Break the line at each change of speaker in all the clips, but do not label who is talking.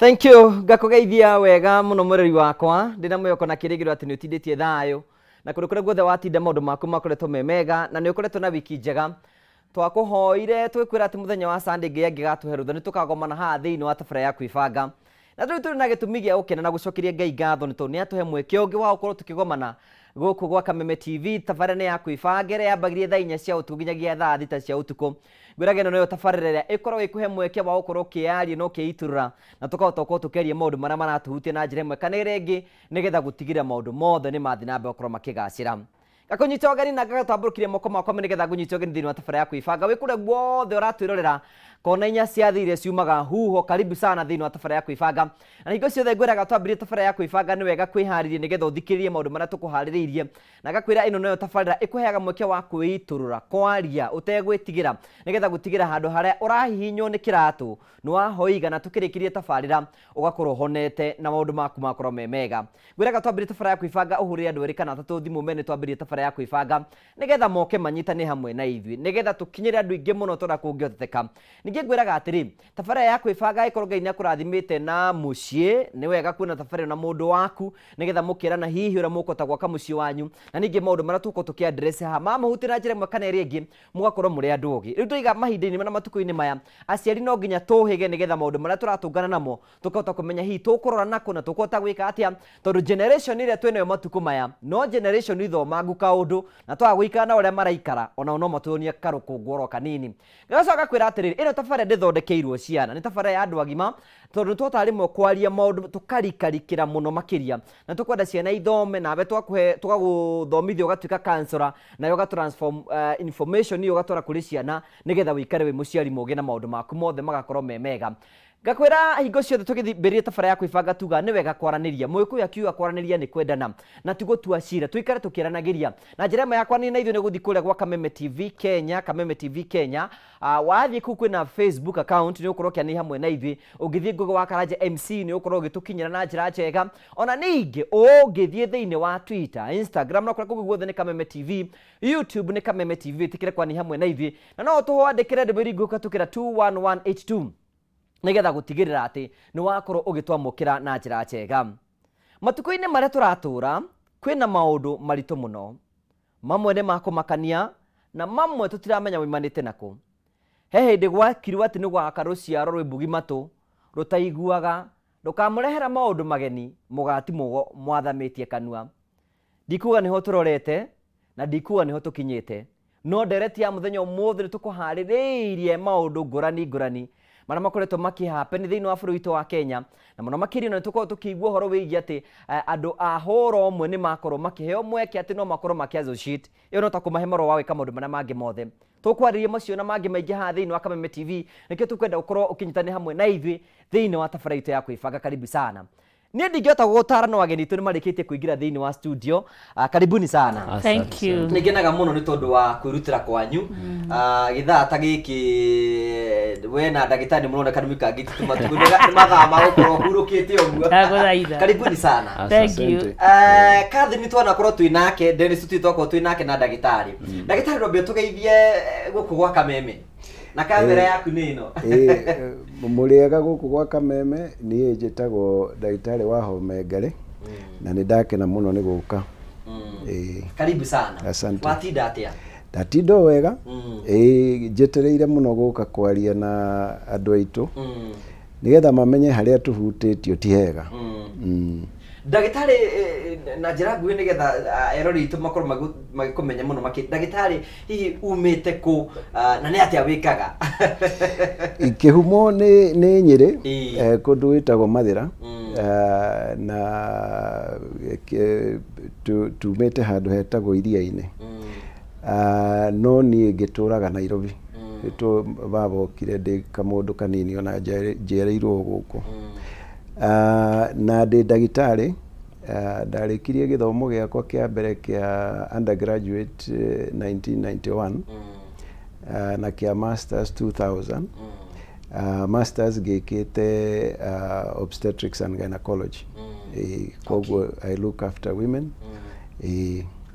Thank you. Ngakũgeithia wega mũno mũreri wakwa. Ndĩna mwĩhoko na kĩrĩgĩrĩro atĩ nĩ ũtindĩtie thayũ na kũndũ kũrĩa guothe watinda maũndũ maku makoretwo me mega na nĩ ũkoretwo na wiki njega. Twakũhoire tũgĩkwĩra atĩ mũthenya wa Sunday Ngai angĩgatũhe rũtha nĩ tũkagomana haha thĩinĩ wa tabarĩra ya kwĩbanga. Na rĩu tũrĩ na gĩtũmi gĩa gũkena na gũcokeria Ngai ngatho nĩ tondũ nĩ atũhe mweke ũngĩ wa gũkorwo tũkĩgomana gũkũ gwa Kameme TV. Tabarĩra nĩ ya kwĩbanga ĩrĩa yambagĩrĩria thaa 4 cia ũtukũ nginyagia thaa 6 cia ũtukũ. Ngwĩraga ĩno nĩyo tabarĩra ĩrĩa ĩkoragwo ĩkũhe mweke wa gũkorwo ũkĩyaria na ũkĩitũrũra na tũkahota gũkorwo tũkĩaria maũndũ marĩa maratũhutia na njĩra ĩmwe kana ĩrĩa ĩngĩ nĩgetha gũtigĩrĩra maũndũ mothe nĩ mathiĩ na mbere gũkorwo makĩgacĩra. Ngakũnyita ũgeni na ngagũtambũrũkĩria moko makwa nĩgetha ngũnyite ũgeni thĩinĩ wa tabarĩra ya kwĩbanga. Wĩ kũrĩa guothe ũratwĩrorera kona inya cia thĩ iria ciumaga huho, karibu sana thĩinĩ wa tabarĩra ya kwĩbanga. Na hingo ciothe ngwĩraga twambĩrĩrie tabarĩra ya kwĩbanga nĩ wega kwĩharĩria nĩgetha ũthikĩrĩrie maũndũ marĩa tũkũharĩrĩirie. Na ngakwĩra ĩno noyo tabarĩra ĩkũheaga mweke wa kwĩitũrũra, kwaria ũtegwĩtigĩra nĩgetha gũtigĩra handũ harĩa ũrahihinywo nĩ kĩratũ nĩ wahoiga na tũkĩrĩkĩria tabarĩra ũgakorwo ũhonete na maũndũ maku magakorwo me mega. Ngwĩraga twambĩrĩrie tabarĩra ya kwĩbanga ũhũrĩre andũ erĩ kana atatũ thimũ mene twambĩrĩrie tabarĩra ya kwĩbanga nĩgetha moke manyitane hamwe na ithuĩ nĩgetha tũkinyĩre andũ aingĩ mũno ta ũrĩa kũngĩhoteteka. Ningĩ ngwĩraga atĩrĩ, tabarĩra ya kwĩbanga angĩkorwo Ngai nĩakũrathimĩte na mũciĩ, nĩ wega kuona tabarĩra ĩno na mũndũ waku nĩgetha mũkerana hihi ũrĩa mũkũhota gwaka mũciĩ wanyu, na ningĩ maũndũ marĩa tũgũkorwo tũkĩ address haha mamũhutia na njĩra ĩmwe kana ĩrĩa ĩngĩ, mũgakorwo mũrĩ andũ ogĩ. Rĩu tũiga mahinda-inĩ na matukũ-inĩ maya, aciari no nginya tũhĩge nĩgetha maũndũ marĩa tũratũngana namo tũkahota kũmenya hihi tũkũrora nakũ na tũkũhota gwĩka atĩa, tondũ generation ĩrĩa twĩnayo matukũ maya no generation thomangu kaũndũ, na twaga gũikara na ũrĩa maraikara onao no matũonie karũkũngũ oro kanini. Ngacoka ngakwĩra atĩrĩrĩ, ĩno tabarĩra ndĩthondekeirwo ciana, nĩ tabarĩra ya andũ agima, tondũ nĩ tũhotaga rĩmwe kwaria maũndũ tũkarikarikĩra mũno makĩria, na tũkwenda ciana ithome, nawe twakũhe tũgagũthomithia ũgatuĩka counselor, nawe ũga transform information ĩyo ũgatwara kũrĩ ciana, nĩgetha ũikare wĩ mũciari mũgĩ na maũndũ maku mothe magakorwo me mega. Ngakwĩra hingo ciothe tũgĩthambĩrĩria tabara ya kwĩbanga tuga nĩ wega kwaranĩria. Mũgĩkũyũ akiuga kwaranĩria nĩ kwendana na ti gũtua cira. Tũikare tũkĩaranagĩria. Na njĩra ĩmwe ya kwaranĩria na ithuĩ nĩ gũthiĩ kũrĩa gwa Kameme TV Kenya, Kameme TV Kenya. Wathiĩ kũu kwĩna Facebook account nĩ ũgũkorwo ũkĩaranĩria hamwe na ithuĩ. Ũngĩthiĩ Google wa Karanja MC nĩ ũgũkorwo ũgĩtũkinyĩra na njĩra njega. Ona ningĩ ũngĩthiĩ thĩinĩ wa Twitter, Instagram na kũrĩa kũngĩ guothe nĩ Kameme TV. YouTube nĩ Kameme TV, ĩtĩkĩre kwaranĩria hamwe na ithuĩ. Na no ũtũandĩkĩre ndũmĩrĩri nguhĩ kũhetũkĩra 21182 nĩgetha gũtigĩrĩra atĩ nĩ wakorwo ũgĩtwamũkĩra na njĩra njega. Matukũ-inĩ marĩa tũratũra kwĩna maũndũ maritũ mũno. Mamwe nĩ ma kũmakania na mamwe tũtiramenya moimanĩte nakũ. He hĩndĩ gwakirwo atĩ nĩ gwaka rũciaro rwĩ mbugi matũ, rũtaiguaga, rũkamũrehera maũndũ mageni mũgatimwo mwathamĩtie kanua. Ndikuga nĩho tũrorete na ndikuga nĩho tũkinyĩte, no ndereti ya mũthenya ũmũthĩ nĩ tũkũharĩrĩirie maũndũ ngũrani ngũrani marĩa makoretwo makĩ happen thĩinĩ wa bũrũri witũ wa Kenya, na mũno makĩria ona nĩ tũkoragwo tũkĩigua ũhoro wĩgiĩ atĩ andũ a hũra ũmwe nĩ makorwo makĩheo mweke atĩ no makorwo makĩ associate. Ĩyo no ta kũmahe marũa wa gwĩka maũndũ marĩa mangĩ mothe. Tũkwarĩria macio na mangĩ maingĩ haha thĩinĩ wa Kameme TV, nĩkĩo tũkwenda ũkorwo ũkĩnyitanĩra hamwe na ithuĩ thĩinĩ wa tabarĩra itũ ya kwĩbanga. Karibu sana. Niĩ ndingĩhota gũgũtara no ageni aitũ nĩ marĩkĩtie kũingĩra thĩinĩ wa studio. Karibuni sana.
Thank you.
Nĩ ngenaga mũno nĩ tondũ wa kwĩrutĩra kwanyu. Gĩthaa ta gĩkĩ we na ndagĩtarĩ nĩ mũroneka nĩ mũikangĩte matukũ nĩ mathaa ma gũkorwo hurũkĩte ũguo.
Ndagũthaitha.
Karibuni sana.
Thank you.
Catherine twanakorwo twĩ nake, Dennis tũtirĩ twakorwo twĩ nake na ndagĩtarĩ. Ndagĩtarĩ rwambe ũtũgeithie gũkũ gwa Kameme. Na kamera yaku nĩ ĩno.
Mũrĩega gũkũ gwa Kameme, niĩ njĩtagwo ndagĩtarĩ wa Homa Ngarĩ na nĩ ndakena mũno nĩ gũka.
Karibu sana.
Asante.
Watinda atĩa?
Ndatinda o wega. Ĩĩ, njetereire mũno gũka kwaria na andũ aitũ nĩgetha mamenye harĩa tũhutĩtio ti hega.
Ndagĩtarĩ, na njĩra nguhĩ nĩgetha erori aitũ makorwo magĩkũmenya mũno makĩria. Ndagĩtarĩ, hihi umĩte kũ na nĩ atĩa wĩkaga?
Kĩhumo nĩ Nyĩrĩ, kũndũ gwĩtagwo Mathĩra, na tumĩte handũ hetagwo Iria-inĩ. No niĩ ngĩtũraga Nairobi. Baba okire ndĩ kamũndũ kanini ona njiarĩirwo gũkũ. Na ndĩ ndagĩtarĩ, ndarĩkirie gĩthomo gĩakwa kĩa mbere kĩa undergraduate 1991 na kĩa masters 2000. Masters ngĩkĩte obstetrics and gynecology. Koguo I look after women.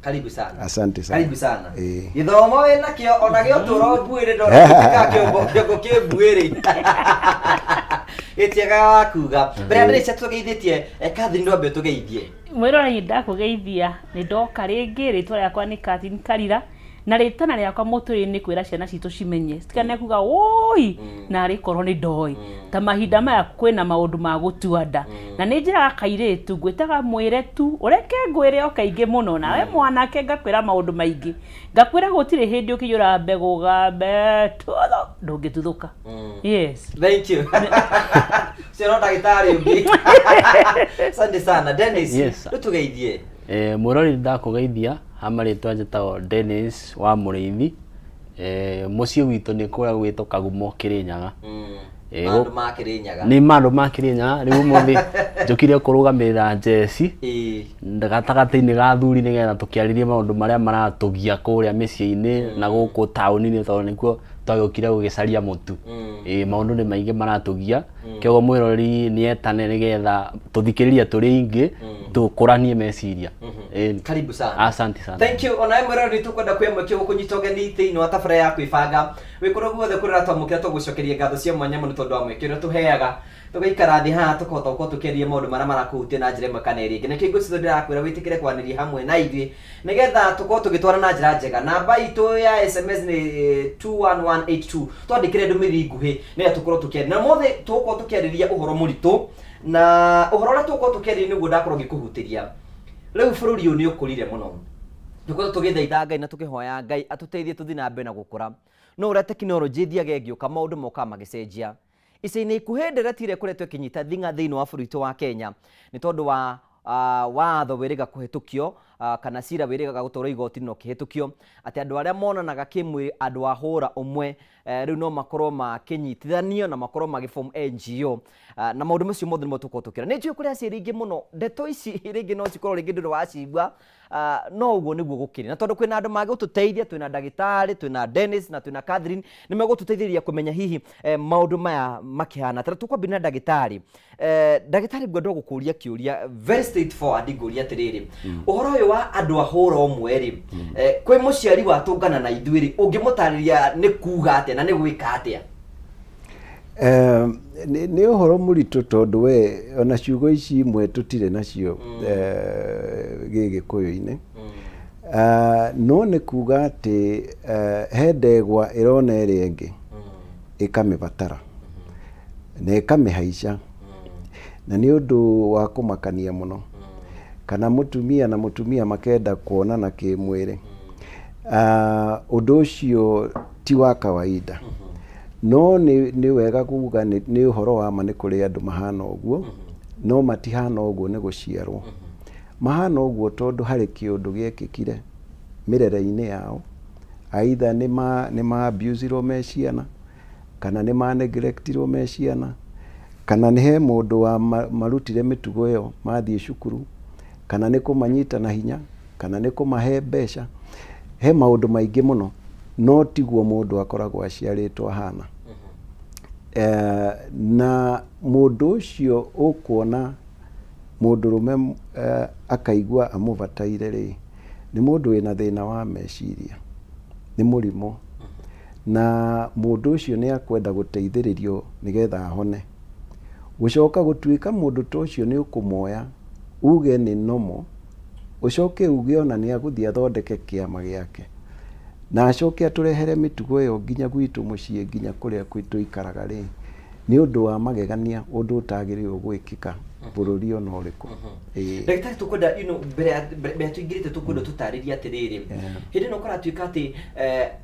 Karibu sana.
Asante sana.
Karibu sana. Gĩthomo wĩ nakĩo ona gĩa ũtũũro mbuĩrĩ ndona gĩtuĩkaga kĩongo kĩongo kĩ mbuĩrĩ. Gĩtiagaga kuga. Mbere ya ndĩrĩcia tũgeithĩtie, Catherine, ndwambe ũtũgeithie.
Mwĩroreri, ndakũgeithia, nĩ ndoka rĩngĩ. Rĩtwa rĩakwa nĩ Catherine Karira, na rĩtana rĩakwa mũtũrĩre nĩ kwĩra ciana citũ cimenye citikane kuga woi na rĩkorwo nĩ ndoĩ. Ta mahinda maya kwĩna maũndũ ma gũtua nda, na nĩ njĩraga kairĩtu ngwĩtaga mwĩre tu ũreke ngwĩre o kaingĩ mũno, nawe mwanake ngakwĩra maũndũ maingĩ, ngakwĩra gũtirĩ hĩndĩ ũkĩiyũra mbegũ gambe tutho ndũngĩtuthũka. Yes.
Thank you. Ũcio no ndagĩtarĩ ũngĩ. Asante sana. Dennis,
Yes, sir.
rĩu tũgeithie.
Mwĩroreri, ndakũgeithia. Ha marĩtwa njĩtagwo Dennis wa Mũrĩithi. Mũciĩ witũ nĩ kũrĩa gwĩtwo Kagumo, Kĩrĩnyaga.
Maũndũ ma Kĩrĩnyaga.
Nĩ maũndũ ma Kĩrĩnyaga. Rĩu ũmũthĩ njũkire kũrũgamĩrĩra njeci gatagatĩ-inĩ ga athuri, nĩgetha tũkĩarĩrie maũndũ marĩa maratũgia kũrĩa mĩciĩ-inĩ na gũkũ taũni-inĩ, tondũ nĩkuo twagĩũkire gũgĩcaria mũtu. Maũndũ nĩ maingĩ maratũgia, kĩoguo mwĩroreri nĩetane nĩgetha tũthikĩrĩrie tũrĩ aingĩ, tũkũranie meciria.
Karibu sana.
Asante sana.
Thank you. Onawe mwĩroreri, tũkwenda kwĩ mweke gũkũnyita ũgeni thĩinĩ wa tabarĩra ya kwĩbanga. Wĩ kũrĩa guothe kũrĩa ũratwamũkĩra, tũgũcokeria ngatho cia mwanya mũno tondũ wa mweke ũrĩa tũheaga tũgaikara thĩ haha, tũkahota gũkorwo tũkĩaria maũndũ marĩa marakũhutia na njĩra ĩmwe kana ĩrĩa ĩngĩ. Nĩkĩo ngwĩciria ndĩrakwĩra wĩtĩkĩre kwanĩria hamwe na ithuĩ, nĩgetha tũkorwo tũgĩtwara na njĩra njega. Namba itũ ya SMS nĩ 21182. Twandĩkĩre ndũmĩrĩri nguhĩ, nĩgetha tũkorwo tũkĩaria na mothe. Tũgũkorwo tũkĩarĩria ũhoro mũritũ, na ũhoro ũrĩa tũgũkorwo tũkĩarĩria nĩguo ndakorwo ngĩkũhutĩria. Rĩu bũrũri ũyũ nĩ ũkũrire mũno, tũkorwo tũgĩthaitha Ngai na tũkĩhoya Ngai atũteithie tũthiĩ na mbere na gũkũra, no ũrĩa tekinoronjĩ ĩthiaga ĩgĩũka, maũndũ mokaga magĩcenjia. Ica-inĩ ikuhĩ, ndereti ĩrĩa ĩkoretwo ĩkĩnyita thing'a thĩinĩ wa bũrũri witũ wa Kenya nĩ tondũ wa watho wĩrĩga kũhĩtũkio, kana cira wĩrĩgaga gũtwarwo igoti-inĩ na ũkĩhĩtũkio, atĩ andũ arĩa monanaga kĩmwĩrĩ, andũ a hũra ũmwe, rĩu no makorwo makĩnyitithanio na makorwo magĩform NGO, na maũndũ macio mothe nĩmo tũkorwo tũkĩra. Nĩ njũĩ kũrĩ aciari aingĩ mũno, ndeto ici rĩngĩ no cikorwo rĩngĩ ndũrĩ wacigua, no ũguo nĩguo gũkĩrĩ. Na tondũ kwĩna andũ magũtũteithia, twĩna ndagĩtarĩ, twĩna Dennis na twĩna Catherine, nĩ megũtũteithĩrĩria kũmenya hihi maũndũ maya makĩhana atĩa. Tũkwambia na ndagĩtarĩ. Ndagĩtarĩ, ngwenda gũkũria kĩũria very straightforward. Ngũria atĩrĩrĩ, ũhoro ũyũ wa andũ a hũra ũmwe rĩ, kwĩ mũciari watũngana na ithuĩ rĩ, ũngĩmũtarĩria nĩ kuga atĩa na nĩ gwĩka atĩa?
Nĩ ũhoro mũritũ, tondũ we ona ciugo ici imwe tũtirĩ nacio gĩgĩkũyũ-inĩ. No nĩ kuga atĩ he ndegwa ĩrona ĩrĩa ĩngĩ, ĩkamĩbatara na ĩkamĩhaica, na nĩ ũndũ wa kũmakania mũno, kana mũtumia na mũtumia makenda kuonana kĩmwĩrĩ. Ũndũ ũcio ti wa kawaida, no nĩ wega kuga nĩ ũhoro wa ma, nĩ kũrĩ andũ mahana ũguo, no matihana ũguo nĩ gũciarwo. Mahana ũguo tondũ harĩ kĩũndũ gĩekĩkire mĩrere-inĩ yao, aitha nĩ ma abusirwo me ciana, kana nĩ ma neglectirwo me ciana, kana nĩ he mũndũ wa marutire mĩtugo ĩyo mathiĩ cukuru, kana nĩ kũmanyita na hinya, kana nĩ kũmahe mbeca. He maũndũ maingĩ mũno, no tiguo mũndũ akoragwo aciarĩtwo ahana. Na mũndũ ũcio ũkuona mũndũrũme akaigua amũbataire rĩ, nĩ mũndũ wĩna thĩna wa meciria, nĩ mũrimũ, na mũndũ ũcio nĩ akwenda gũteithĩrĩrio nĩgetha ahone. Gũcoka gũtuĩka mũndũ ta ũcio nĩ ũkũmoya uge nĩ normal, ũcoke uge ona nĩ agũthiĩ athondeke kĩama gĩake na acoke atũrehere mĩtugo ĩyo nginya gwitũ mũciĩ, nginya kũrĩa tũikaraga rĩ, nĩ ũndũ wa magegania, ũndũ ũtagĩrĩirwo gwĩkĩka bũrũri ona ũrĩkũ. Ĩĩ.
Ndagĩtarĩ, tũkwenda mbere ya tũingĩrĩte, tũkwenda tũtarĩrie atĩrĩrĩ, hĩndĩ ĩno kũratuĩka atĩ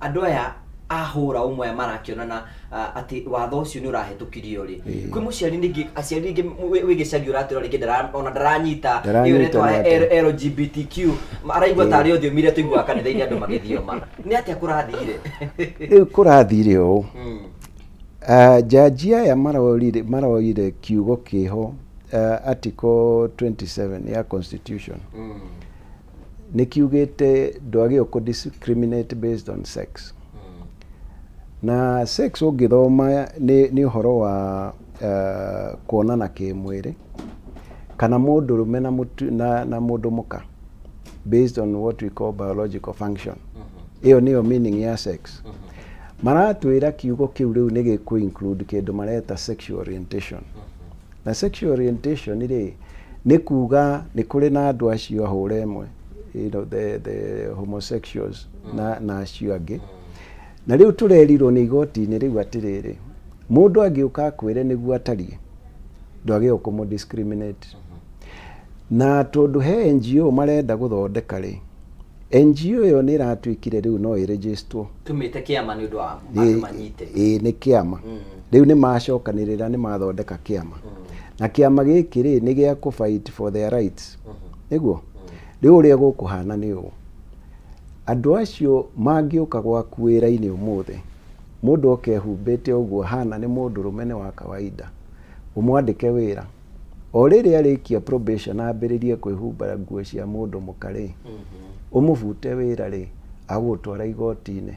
andũ aya ahũra ũmwe aya marakĩonana, atĩ watho ũcio nĩ ũrahĩtũkirio rĩ, kwĩ mũciari ningĩ, aciari ningĩ wĩ gĩcagi ũratwĩra rĩngĩ ona ndaranyita ĩyo
Ndaranyita.
ĩretwo
Nĩ atĩa?
LGBTQ, araigua tarĩ ũthiomi iria tũiguaga kanitha-inĩ andũ magĩthioma. Nĩ atĩa kũrathire?
Rĩu kũrathire ũũ. Jaji aya maroire kiugo kĩho, article 27 ya constitution nĩ kiugĩte ndwagĩrĩirwo kũ discriminate based on sex. Na sex ũngĩthoma nĩ ũhoro wa kuonana kĩmwĩrĩ, kana mũndũrũme na mũndũ mũka, based on what we call biological function. Ĩyo nĩyo meaning ya sex. Maratwĩra kiugo kĩu rĩu nĩ gĩkũ include kĩndũ mareta sexual orientation. Na sexual orientation rĩ, nĩ kuga nĩ kũrĩ na andũ acio ahũre ĩmwe, you know, the homosexuals na acio angĩ. Na rĩu tũrerirwo nĩ igoti-inĩ rĩu atĩrĩrĩ, mũndũ angĩũka akwĩre nĩguo atariĩ, ndwagĩrĩirwo kũmũ discriminate. Na tondũ he NGO marenda gũthondeka rĩ, NGO ĩyo nĩ ĩratuĩkire rĩu no ĩrĩgĩstwo.
Tumĩte kĩama nĩ ũndũ wa andũ manyite.
Ĩĩ nĩ kĩama. Rĩu nĩ macokanĩrĩra nĩ mathondeka kĩama. Na kĩama gĩkĩ rĩ nĩ gĩa kũ fight for their rights. Nĩguo? Rĩu ũrĩa gũkũhana nĩ ũũ. Andũ acio mangĩũka gwaku wĩra-inĩ ũmũthĩ, mũndũ oke ehumbĩte ũguo ahana nĩ mũndũrũme nĩ wa kawaida, ũmwandĩke wĩra. O rĩrĩ arĩkia probation ambĩrĩrie kwĩhumba nguo cia mũndũ mũka rĩ, ũmũbute wĩra rĩ, agũgũtwara igoti-inĩ,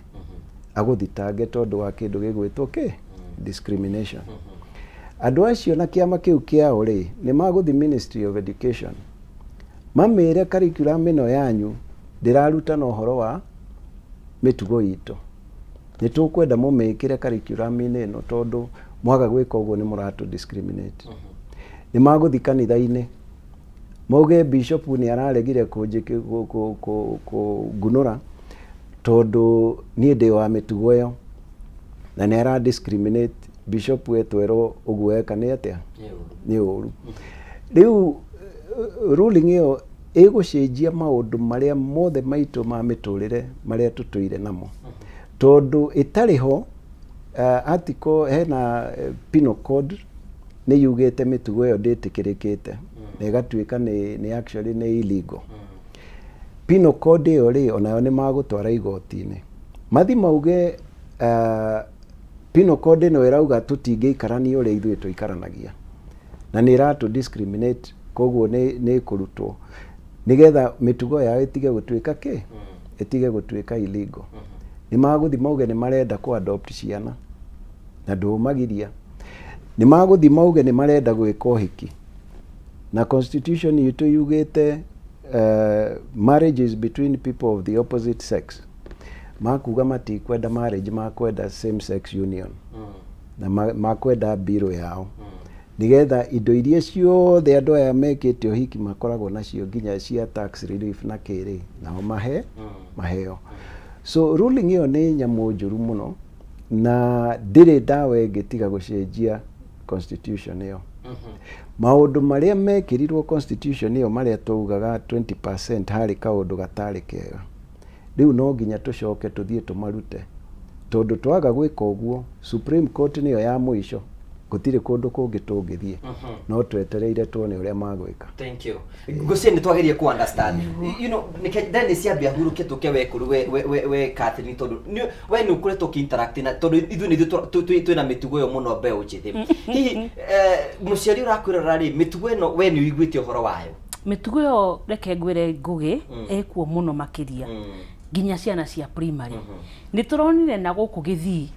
agũthitange tondũ wa kĩndũ gĩgwĩtwo kĩ? Discrimination. Andũ acio na kĩama kĩu kĩao rĩ, nĩ magũthiĩ Ministry of Education, mamĩre curriculum ĩno yanyu ndĩrarutana ũhoro wa mĩtugo itũ. Nĩ tũkwenda mũmĩkĩre curriculum-inĩ ĩno tondũ mwaga gwĩka ũguo nĩ mũratũ discriminate. Nĩ magũthiĩ kanitha-inĩ mauge bishop nĩ araregire kũngunũra tondũ niĩ ndĩ wa mĩtugo ĩyo na nĩ ara discriminate bishop etwerwo ũguo eka nĩ atĩa? Nĩ ũru. Rĩu ruling ĩyo ĩgũcenjia maũndũ marĩa mothe maitũ ma mĩtũrĩre marĩa tũtũire namo. Tondũ ĩtarĩ ho, article hena penal code nĩ yugĩte mĩtugo ĩyo ndĩtĩkĩrĩkĩte na ĩgatuĩka nĩ actually nĩ illegal. Penal code ĩyo rĩ, onayo nĩ magũtwara igoti-inĩ. Mathi mauge penal code ĩno ĩrauga tũtingĩikarania ũrĩa ithuĩ tũikaranagia na nĩ ĩratũ discriminate, koguo nĩ ĩkũrutwo nĩgetha mĩtugo yao ĩtige gũtuĩka kĩ? Ĩtige gũtuĩka illegal. Nĩ magũthiĩ mauge nĩ marenda kũ adopt ciana na ndũmagiria. Nĩ magũthiĩ mauge nĩ marenda gwĩka ũhiki na constitution itũ yugĩte marriage is between people of the opposite sex. Makuga matikwenda marriage, makwenda same sex union na makwenda mbirũ yao nĩgetha indo iria ciothe andũ aya mekĩte ũhiki makoragwo nacio nginya cia tax relief na kĩrĩ nao mahe maheo. So ruling ĩyo nĩ nyamũ njũru mũno na ndĩrĩ ndawa ĩngĩ tiga gũcenjia constitution ĩyo. Maũndũ marĩa mekĩrirwo constitution ĩyo marĩa twaugaga 20% harĩ kaũndũ gatarĩ kega, rĩu no nginya tũcoke tũthiĩ tũmarute, tondũ twaga gwĩka ũguo Supreme Court nĩyo ya mũico, gũtirĩ kũndũ kũngĩ tũngĩthiĩ, no twetereire tuone ũrĩa magwĩka.
Thank you. Ngũcie nĩ twagerie ku understand. You know, nĩke Dennis ambia hurũke tũke we kũrĩ we Catherine, tondũ we nĩ ũkoretwo ũkĩ interact na tondũ ithuĩ nĩ ithuĩ twĩna mĩtugo ĩyo mũno mbeũ njĩthĩ. Hihi mũciari ũrakwĩrora rĩ, mĩtugo ĩno we nĩ ũiguĩte ũhoro wayo?
Mĩtugo ĩyo reke ngwĩre Ngũgĩ, ĩkuo mũno makĩria nginya ciana cia primary. Nĩ tũronire na gũkũ Gĩthii,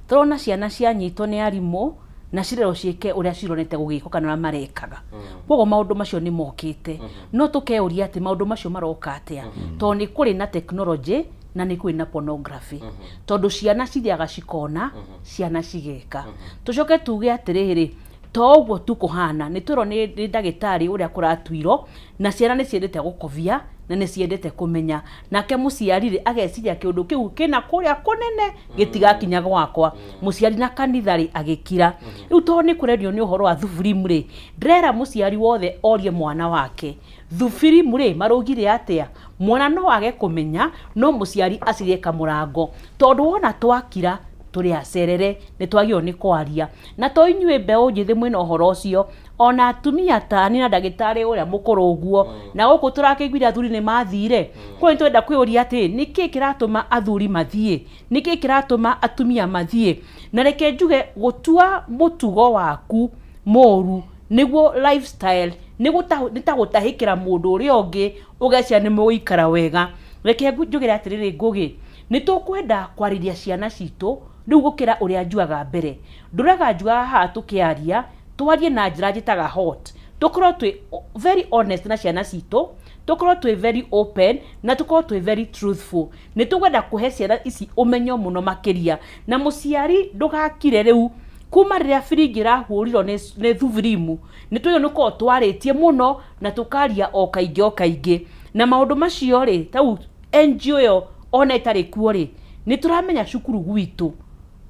tũrona ciana cianyitwo nĩ arimũ na cirerwo ciĩke ũrĩa cironete gũgĩkwo kana ũrĩa marekaga. Koguo maũndũ macio nĩ mokĩte, no tũkeuria atĩ maũndũ macio maroka atĩa, tondũ nĩ kũrĩ na technology na nĩ kũrĩ na pornography, tondũ ciana cithiaga cikona ciana cigeka. Tũcoke tuge atĩrĩrĩ, to ũguo tu kũhana, nĩ twĩrwo nĩ ndagĩtarĩ ũrĩa kũratuirwo na ciana nĩ ciendete gũkobia na nĩ ciendete kũmenya, nake mũciari rĩ ageciria kĩũndũ kĩu kĩna kũrĩa kũnene gĩtigakinya gwakwa. Mũciari na kanitha rĩ agĩkira. Rĩu tondũ nĩ kũrendio nĩ ũhoro wa thuburimu rĩ, ndĩrera mũciari wothe orie mwana wake thubirimu rĩ marũgire atĩa. Mwana no age kũmenya, no mũciari acirie kamũrango, tondũ wona twakira tũrĩ acerere nĩ twagĩrĩirwo nĩ kwaria. Na to inyuĩ mbeũ njĩthĩ mwĩna ũhoro ũcio, ona atumia tani na ndagĩtarĩ ũrĩa mũkũrũ ũguo, na gũkũ tũrakĩiguire athuri nĩ mathire. Koguo nĩ tũrenda kwĩyũria atĩ nĩkĩ kĩratũma athuri mathiĩ, nĩkĩ kĩratũma atumia mathiĩ. Na reke njuge, gũtua mũtugo waku mũru nĩguo lifestyle nĩ ta gũtahĩkĩra mũndũ ũrĩa ũngĩ ũgeciria nĩ mũgũikara wega. Reke njugĩre atĩrĩrĩ Ngũgĩ, nĩ tũkwenda kwarĩria ciana citũ rĩu gũkĩra ũrĩa njugaga mbere. Ndũraga njugaga haha tũkĩaria, twarie na njĩra njĩtaga hot, tũkorwo twĩ very honest na ciana citũ, Tũkorwo twĩ very open na tũkorwo twĩ very truthful. Nĩ tũkwenda kũhe ciana ici ũmenyo mũno makĩria. Na mũciari ndũgakire rĩu kuma rĩrĩa biringi ĩrahũrirwo nĩ thubirimu, nĩ tũĩ nĩ ũkoragwo twarĩtie mũno na tũkaria o kaingĩ o kaingĩ. Na maũndũ macio rĩ, tau NGO ĩyo ona ĩtarĩ kuo rĩ, nĩ tũramenya cukuru gwitũ,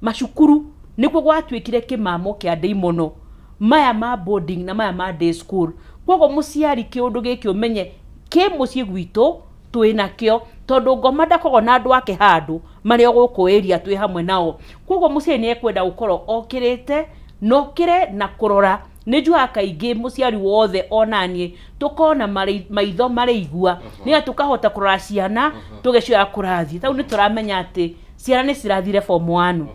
macukuru nĩkuo gwatuĩkire kĩmamo kĩa ndĩimono, maya ma boarding na maya ma day school. Koguo mũciari kĩũndũ gĩkĩ ũmenye kĩ mũciĩ gwitũ twĩ nakĩo, tondũ ngoma ndakoragwo na andũ ake handũ marĩ o gũkũ area twĩ hamwe nao. Koguo mũciari nĩ ekwenda gũkorwo okĩrĩte na okĩre na kũrora. Nĩ njugaga kaingĩ mũciari wothe onaniĩ tũkorwo na maitho marĩ igua, nĩgetha tũkahota kũrora ciana tũgĩcioya kũrathiĩ. Tau nĩ tũramenya atĩ ciana nĩ cirathire form 1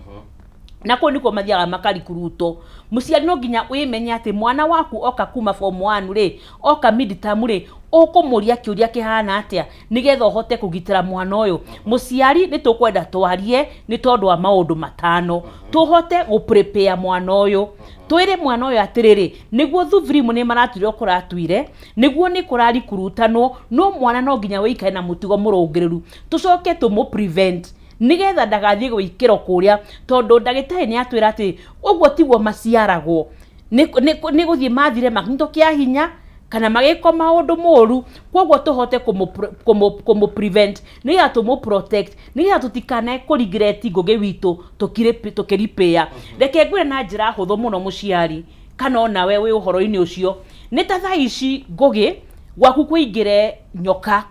na kũu nĩkuo mathiaga makarikurutwo. Mũciari no nginya wĩmenye atĩ mwana waku oka kuma form 1 rĩ, oka mid term rĩ, ũkũmũria kĩũria kĩhana atĩa nĩgetha ũhote kũgitĩra mwana ũyũ. Mũciari nĩ tũkwenda twarie nĩ tondũ wa maũndũ matano tũhote gũ prepare mwana ũyũ. Twĩre mwana ũyũ atĩrĩrĩ, nĩguo thubirimu nĩ maratuire kũratuire, nĩguo nĩ kũrarikurutanwo, no mwana no nginya wĩikare na mũtugo mũrũngĩrĩru, tũcoke tũmũ prevent nĩgetha ndagathiĩ gwĩkĩrwo kũrĩa, tondũ ndagĩtarĩ nĩ atwĩra atĩ ũguo tiguo maciaragwo, nĩ gũthiĩ mathire makinyitwo kĩa hinya kana magĩkwo maũndũ moru. Koguo tũhote kũmũ prevent nĩgetha tũmũ protect, nĩgetha tũtikanae kũ regret ngũgĩ witũ tũkĩripĩa. Reke ngwĩre na njĩra hũthũ mũno, mũciari kana onawe wĩ ũhoro-inĩ ũcio, nĩ ta thaa ici ngũgĩ gwaku kũingĩre nyoka,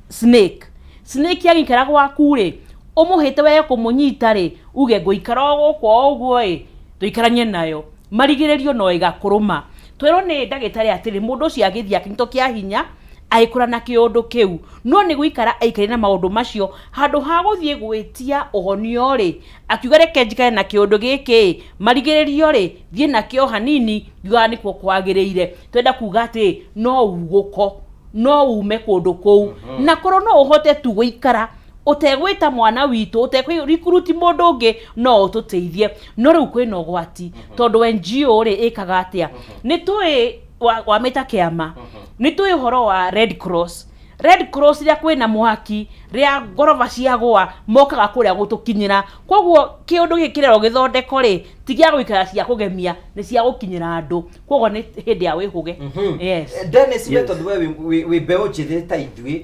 snake. Snake yagĩikara gwaku rĩ, ũmũhĩte we kũmũnyita rĩ, uge ngũikara o gũkũ o ũguo ĩ, tũikaranie nayo, marigĩrĩrio no ĩgakũrũma. Twerwo nĩ ndagĩtarĩ atĩrĩ, mũndũ ũcio agĩthiĩ akĩnyitwo kĩa hinya agĩkũra na kĩũndũ kĩu, no nĩ gũikara aikarire na maũndũ macio handũ ha gũthiĩ gwĩtia ũhonio rĩ, akiuga reke njikare na kĩũndũ gĩkĩ, marigĩrĩrio rĩ, thiĩ nakĩo hanini, ngiugaga nĩkuo kwagĩrĩire. Twenda kuga atĩ no ugũko no ume kũndũ kũu, na korwo no ũhote tu gũikara ũtegwĩta mwana witũ, ũtekũrikuruti mũndũ ũngĩ, no ũtũteithie. No rĩu kwĩna ũgwati, tondũ NGO rĩ ĩkaga atĩa? Nĩ tũĩ wamĩta kĩama, nĩ tũĩ ũhoro wa Red Cross. Red Cross rĩa kwĩna mwaki, rĩa ngoroba ciagũa, mokaga kũrĩa gũtũkinyĩra. Koguo kĩũndũ gĩkĩ kĩrerwo gĩthondeko rĩ, ti gĩa gũikara cia kũgemia, nĩ cia gũkinyĩra andũ. Koguo nĩ hĩndĩ ya wĩhũge. Yes.
Dennis, we tondũ we wĩ mbeũ njĩthĩ ta ithuĩ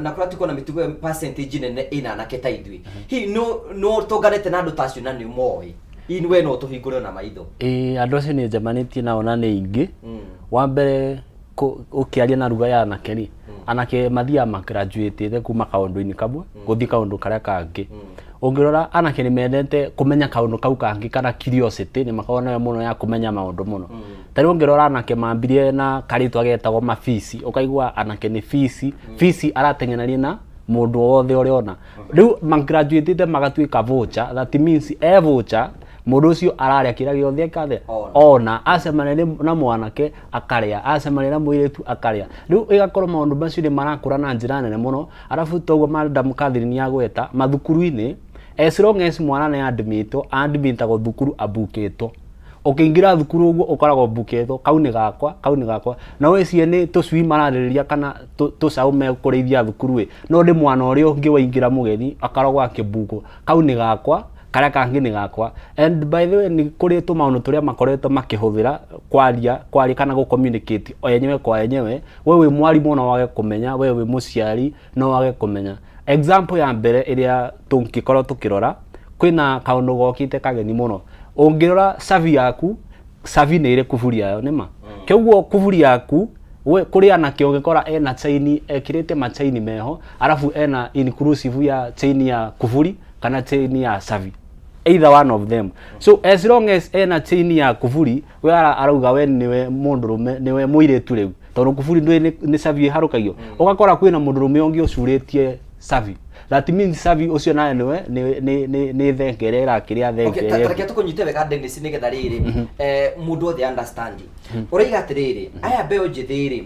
na kũrĩa tukorwo na mĩtugo ĩyo percentage nene ĩna anake ta ithuĩ, hihi no tũnganĩte na andũ ta acio na nĩ ũmoĩ, hihi we no ũtũhingũre ona maitho?
Ĩĩ, andũ acio nĩ njemanĩtie nao na nĩ aingĩ. Wa mbere, ũkĩaria na ruga ya anake rĩ, anake mathiaga magraduatĩte kuma kaũndũ-inĩ kamwe gũthiĩ kaũndũ karĩa kangĩ. Ũngĩrora anake nĩ mendete kũmenya kaũndũ kau kangĩ, kana curiosity nĩ makoragwo nayo mũno ya kũmenya maũndũ mũno. Ta rĩu ũngĩrora anake mambirie na karĩtwa getagwo mabisi, ũkaigua anake nĩ bisi bisi, arateng'erania na mũndũ wothe ũrĩa ona. Rĩu magraduatĩte magatuĩka vulture. That means e vulture, mũndũ ũcio ararĩa kĩrĩa gĩothe ekathe
Ona.
Ona acemania na mwanake akarĩa, acemania na mũirĩtu akarĩa. Rĩu ĩgakorwo maũndũ macio nĩ marakũra na njĩra nene mũno. Arabu toguo madam Catherine agweta mathukuru-inĩ, as long as mwana nĩ admitwo, admitagwo thukuru abukĩtwo. Ũkĩingĩra thukuru ũguo ũkoragwo bukĩtwo, kau nĩ gakwa, kau nĩ gakwa. Na wĩcirie nĩ tũcui mararĩrĩria kana tũcaũ mekũrĩithia thukuru ĩ, no nĩ mwana ũrĩa ũngĩ waingĩra mũgeni akoragwo akĩbukwo, kau nĩ gakwa, karĩa kangĩ nĩ gakwa. And by the way, nĩ kũrĩ tũmaũndũ tũrĩa makoretwo makĩhũthĩra kwaria kana gũ communicate o enyewe kwa enyewe. We wĩ mwarimũ no wage kũmenya, we wĩ mũciari no wage kũmenya. Example ya mbere ĩrĩa tũngĩkorwo tũkĩrora, kwĩna kaũndũ gokĩte kageni mũno. Ũngĩrora cabi yaku, cabi nĩ ĩrĩ kuburi yayo nĩma, kĩoguo kuburi yaku we kũrĩ anake ũngĩkora ena chaini, ekĩrĩte machaini meho, arabu ena inclusive ya chaini ya kuburi kana chaini ya cabi, either one of them. So as long as ena chaini ya kuburi, we arauga we niwe mũndũrũme, niwe mũirĩtu rĩu, tondũ kuburi ndũĩ nĩ cabi ĩharũkagio. Ũgakora kwĩna mũndũrũme ũngĩ ũcurĩtie cabi. That means cabi ũcio nawe nĩwe nĩ thenge ĩrĩa ĩrakĩrĩa thenge
Okay,
ĩrĩa
ta reke tũkũnyite wega Dennis, nĩgetha rĩrĩ mũndũ othe understand. Ũraiga atĩrĩrĩ, aya mbeũ njĩthĩ rĩ,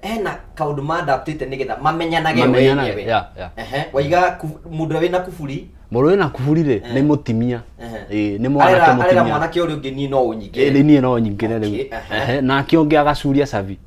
hena kaũndũ maadaptĩte nĩgetha mamenyanage o
Mamenyanage,
enyewe.
yeah.
Ehe, waiga mũndũ ũrĩa wĩna kuburi.
Mũndũ wĩna kuburi rĩ nĩ mũtimia. Ĩĩ, nĩ mwanake
Arera arera
mũtimia.
mwanake ũrĩa ũngĩ niĩ no
Ĩĩ,
ũnyingĩre.
nĩ niĩ no nyingĩre rĩu.
Okay, aha.
Ehe, nake ũngĩ agacuria cabi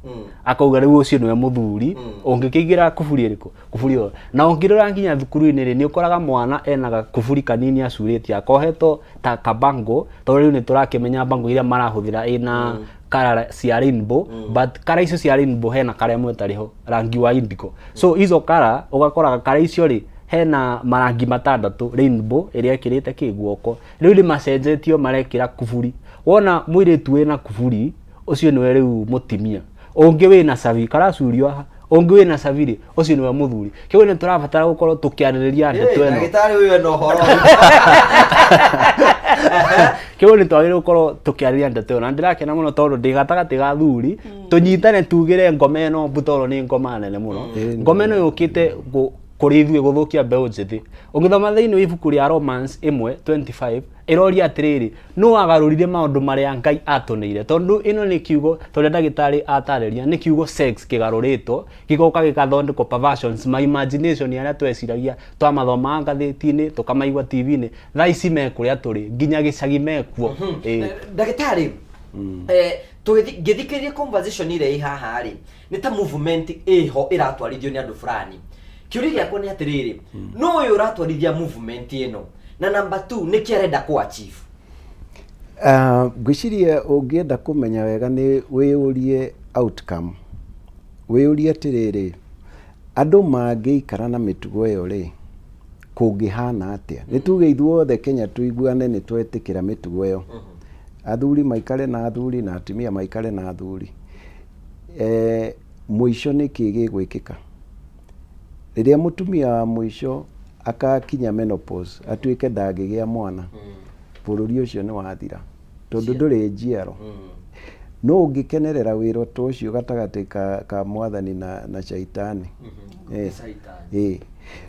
akauga rĩu ũcio nĩwe mũthuri ũngĩkĩingĩra kuburi ĩrĩkũ kuburi ĩyo na ũngĩrora nginya thukuru-inĩ rĩ nĩ ũkoraga mwana ena gakuburi kanini acurĩtie akohetwo ta kabango tondũ rĩu nĩ tũrakĩmenya bango iria marahũthĩra ĩna kara cia rainbow but kara icio cia rainbow hena kara ĩmwe ĩtarĩ ho rangi wa indigo so izo kara ũgakoraga kara icio rĩ hena marangi matandatũ rainbow ĩrĩa ĩkĩrĩte kĩ guoko rĩu nĩ macenjetio marekĩra kuburi wona mũirĩtu wĩna kuburi ũcio nĩwe rĩu mũtimia ũngĩ wĩna cabi karacurio haha ũngĩ wĩna cabi rĩ ũcio nĩwe mũthuri kĩu nĩ tũrabatara gũkorwo tũkĩarĩrĩria ndeto ĩno.
Ndagĩtarĩ ũyũ ena ũhoro.
Kĩu nĩ twagĩrĩirwo gũkorwo tũkĩarĩrĩria ndeto ĩyo na ndĩrakena mũno tondũ ndĩ gatagatĩ ga athuri tũnyitane tugĩre ngoma ĩno mbu tondũ nĩ ngoma nene mũno. Ngoma ĩno yũkĩte kũrĩ ithuĩ gũthũkia mbeũ njĩthĩ. Ũngĩthoma thĩinĩ wa ibuku rĩa Romans 1:25 ĩroria atĩrĩrĩ, nũ wagarũrire maũndũ marĩa Ngai atũneire? Tondũ ĩno nĩ kiugo, ta ũrĩa ndagĩtarĩ atarĩria, nĩ kiugo sex kĩgarũrĩtwo gĩgoka gĩgathondekwo perversions, ma imagination arĩa tweciragia twamathomaga ngathĩti-inĩ, tũkamaigua TV-inĩ, thaa ici me kũrĩa tũrĩ, nginya gĩcagi mekuo. Ĩĩ.
Ndagĩtarĩ, ngĩthikĩrĩria conversation ĩrĩa ĩ haha rĩ, nĩ ta movement ĩho ĩratwarithio nĩ andũ fulani. Kĩũria gĩakwa nĩ atĩrĩrĩ, nũ ũyũ ũratwarithia movement ĩno? Na number 2, nĩkĩ arenda kũ achieve?
Ngwĩciria ũngĩenda kũmenya wega nĩ wĩyũrie outcome. Wĩyũrie atĩrĩrĩ, andũ mangĩikara na mĩtugo ĩyo rĩ, kũngĩhana atĩa? Nĩ tuge ithuothe Kenya tũiguane nĩ twetĩkĩra mĩtugo ĩyo. Athuri maikare na athuri na atumia maikare na athuri. Mũico nĩ kĩĩ gĩgwĩkĩka? Rĩrĩa mũtumia wa mũico akakinya menopause, atuĩke ndangĩgĩa mwana, bũrũri ũcio nĩ wathira, tondũ ndũrĩ njiaro. No ũngĩkenerera wĩra ta ũcio gatagatĩ ka mwathani na shaitani.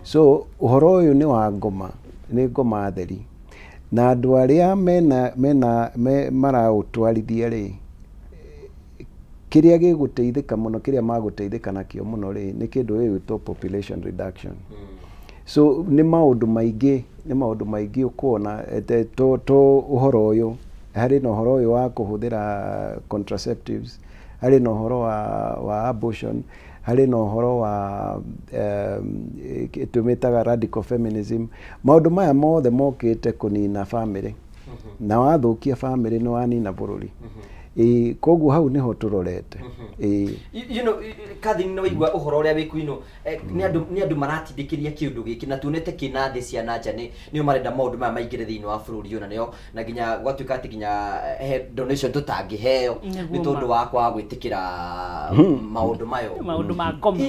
So ũhoro ũyũ nĩ wa ngoma, nĩ ngoma theri. Na andũ arĩa mena maraũtwarithia rĩ, kĩrĩa gĩgũteithĩka mũno, kĩrĩa magũteithĩka nakĩo mũno rĩ, nĩ kĩndũ gĩgwĩtwo population reduction. So nĩ maũndũ maingĩ, nĩ maũndũ maingĩ ũkuona to ũhoro ũyũ, harĩ na ũhoro ũyũ wa kũhũthĩra contraceptives, harĩ na ũhoro wa abortion, harĩ na ũhoro wa tũmĩtaga radical feminism. Maũndũ maya mothe mokĩte kũnina famĩlĩ. Na wathũkia famĩlĩ nĩ wanina bũrũri. Ĩĩ, koguo hau nĩho tũrorete. Ĩĩ.
You know, Catherine, nĩ waigua ũhoro ũrĩa wĩ kuinũ, nĩ andũ maratindĩkĩria kĩũndũ gĩkĩ na tuonete kĩna thĩ cia na nja nĩo marenda maũndũ maya maingĩre thĩinĩ wa bũrũri ũyũ, na nĩo na nginya gwatuĩka atĩ nginya he donation tũtangĩheo nĩ tondũ wa kwaga gwĩtĩkĩra maũndũ mayo.
Maũndũ ma ngoma.